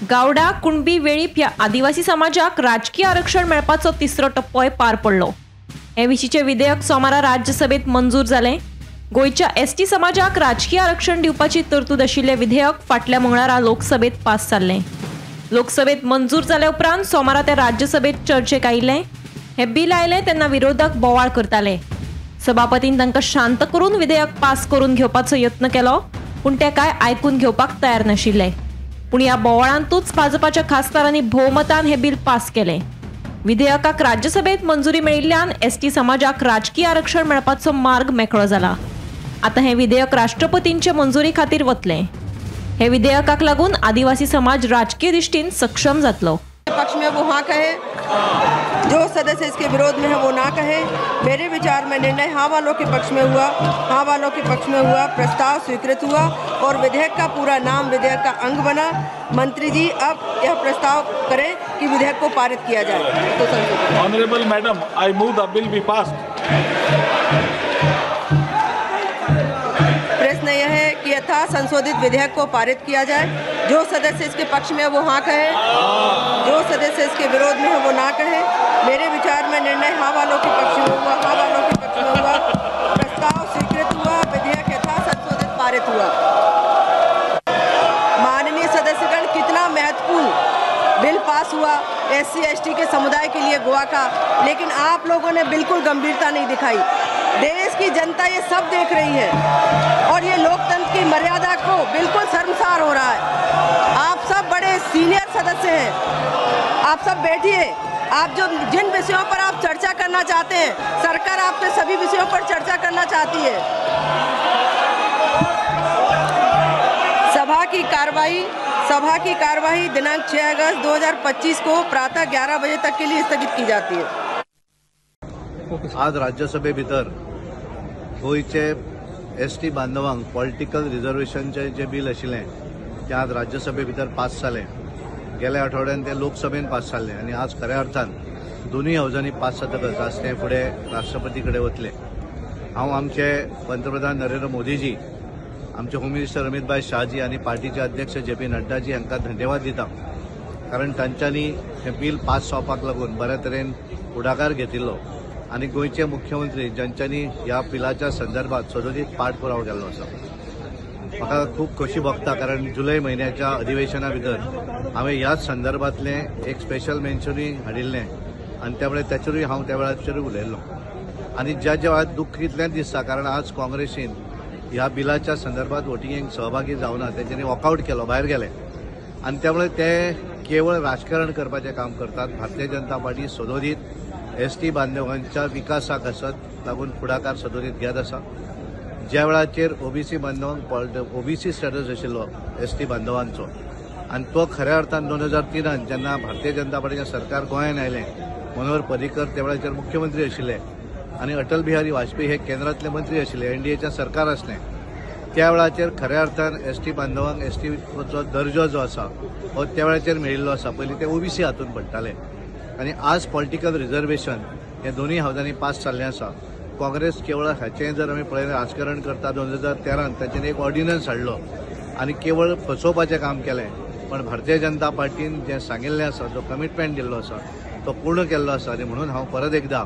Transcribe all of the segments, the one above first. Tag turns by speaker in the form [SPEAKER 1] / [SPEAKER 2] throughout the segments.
[SPEAKER 1] गावडा, कुणबी, वेळीप ह्या आदिवासी समाजाक राजकीय आरक्षण मेळपाचो तिसरो टप्पोय पार पडलो. हे विशींचें विधेयक सोमारा राज्यसभेत मंजूर जालें. गोंयच्या एसटी समाजाक राजकीय आरक्षण दिवपाची तरतूद आशिल्लें विधेयक फाटल्या मंगळारा लोकसभेत पास जाल्लें. लोकसभेत मंजूर जाल्या उपरांत सोमारा तें राज्यसभेत चर्चेक आयिल्लें. हें बील आयलें तेन्ना विरोधक बोवाळ करताले. सभापतीन तांकां शांत करून विधेयक पास करून घेवपाचो यत्न केलो, पूण ते कांय आयकून घेवपाक तयार नाशिल्ले. पूण ह्या बोवाळांतूच भाजपाच्या खासदारांनी भोवमतान हें बील पास केलें. विधेयकाक राज्यसभेत मंजुरी मेळिल्ल्यान एसटी समाजाक राजकीय आरक्षण मेळपाचो मार्ग मेकळो जाला. आतां हें विधेयक राष्ट्रपतींचे मंजुरी खातीर वतलें. हे विधेयकाक लागून आदिवासी समाज राजकीय दृष्टीन सक्षम जातलो.
[SPEAKER 2] पक्ष में वो हाँ कहे, जो सदस्य इसके विरोध में है वो ना कहे. मेरे विचार में निर्णय हाँ वालों के पक्ष में हुआ, हाँ वालों के पक्ष में हुआ, प्रस्ताव स्वीकृत हुआ और विधेयक का पूरा नाम विधेयक का अंग बना. मंत्री जी अब यह प्रस्ताव करें कि विधेयक को पारित किया जाए. तो
[SPEAKER 3] Honourable madam, I move the bill be passed.
[SPEAKER 2] प्रश्न यह है कि यथा संशोधित विधेयक को पारित किया जाए. जो सदस्य इसके पक्ष में है वो हाँ कहे, जो सदस्य इसके विरोध में है वो ना कहे. मेरे विचार में निर्णय हाँ वालों के पक्ष में हुआ, हाँ वालों के पक्ष में हुआ, प्रस्ताव स्वीकृत हुआ, विधेयक यथा संशोधित पारित हुआ. माननीय सदस्यगण, कितना महत्वपूर्ण बिल पास हुआ SC ST के समुदाय के लिए गोवा का, लेकिन आप लोगों ने बिल्कुल गंभीरता नहीं दिखाई. देश की जनता ये सब देख रही है और ये लोकतंत्र की मर्यादा को बिल्कुल शर्मसार हो रहा है. आप सब बड़े सीनियर सदस्य हैं, आप सब बैठिए. आप जो जिन विषयों पर आप चर्चा करना चाहते हैं, सरकार आपसे सभी विषयों पर चर्चा करना चाहती है. सभा की कार्यवाही दिनांक 6 अगस्त 2025 को प्रातः 11 बजे तक के लिए स्थगित की जाती है.
[SPEAKER 4] आज राज्यसभे भितर गोंयचे एसटी बांधवांक पॉलिटिकल रिजर्वेशनचें जें बील आशिल्लें तें आज राज्यसभे भितर पास जालें. गेल्या आठवड्यान तें लोकसभेन पास जाल्लें आनी आज खऱ्या अर्थान दोनूय हावजांनी पास जातकच आज तें फुडें राष्ट्रपती कडेन वतलें. हांव आमचे पंतप्रधान नरेंद्र मोदीजी, आमचे होम मिनिस्टर अमितभाई शाहजी आनी पार्टीचे अध्यक्ष जे पी नड्डाजी हांकां धन्यवाद दिता, कारण तांच्यांनी हें बील पास जावपाक लागून बऱ्या तरेन फुडाकार घेतिल्लो आनी गोंयचे मुख्यमंत्री ज्यांच्यांनी ह्या बिलाच्या संदर्भात सदोदीत पाठपुरावा केल्लो आसा. म्हाका खूब खोशी भोगता, कारण जुलय म्हयन्याच्या अधिवेशना भितर हांवें ह्याच संदर्भांतलें एक स्पेशल मेन्शनूय हाडिल्लें आनी त्यामुळे ताचेरूय हांव त्या वेळाचेरूय उलयल्लो. आनी ज्या ज्या वेळार दुख्ख इतलेंच दिसता, कारण आज काँग्रेसीन ह्या बिलाच्या संदर्भात वोटिंगेक सहभागी जावना, तेंच्यांनी वॉकआवट केलो, भायर गेले आनी त्यामुळे ते केवळ राजकारण करपाचें काम करतात. भारतीय जनता पार्टी सदोदीत एसटी बांधवांच्या विकासाक आसत लागून फुडाकार सदोदीत घेत आसा. ज्या वेळाचेर ओबीसी बांधवांक ओबीसी स्टेटस आशिल्लो एसटी बांधवांचो आनी तो खऱ्या अर्थान 2003 जेन्ना भारतीय जनता पार्टीचें सरकार गोंयांत आयलें, मनोहर पर्रीकर त्या वेळाचेर मुख्यमंत्री आशिल्ले आनी अटल बिहारी वाजपेयी हे केंद्रांतले मंत्री आशिल्ले, एनडीएचें सरकार आसलें, त्या वेळाचेर खऱ्या अर्थान एसटी बांधवांक एसटीचो दर्जो जो आसा हो त्या वेळाचेर मेळिल्लो आसा. पयलीं ते ओबीसी हातून पडटाले आनी आज पॉलिटिकल रिजर्वेशन हे दोनूय हावजांनी पास जाल्लें आसा. काँग्रेस केवळ हाचें जर आमी पळयलें राजकारण करता, 2013 तांच्यांनी एक ऑर्डिनन्स हाडलो आनी केवळ फसोवपाचें काम केलें, पण भारतीय जनता पार्टीन जें सांगिल्लें आसा, जो कमिटमेंट दिल्लो आसा तो पूर्ण केल्लो आसा. आनी म्हणून हांव परत एकदां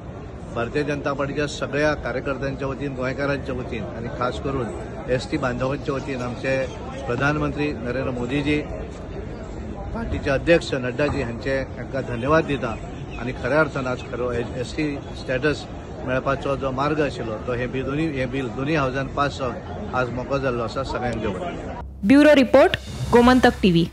[SPEAKER 4] भारतीय जनता पार्टीच्या सगळ्या कार्यकर्त्यांच्या वतीन, गोंयकारांच्या वतीन आनी खास करून एसटी बांधवांच्या वतीन आमचे प्रधानमंत्री नरेंद्र मोदीजी, पार्टीचे अध्यक्ष नड्डाजी हांचे हांकां धन्यवाद दिता आनी खऱ्या अर्थान आज खरो एसटी स्टेटस मेळपाचो जो मार्ग आशिल्लो तो हे बील दोनूय हावजान पास जावन आज मोको जाल्लो आसा. सगळ्यांक देव.
[SPEAKER 1] Bureau report, Gomantak TV.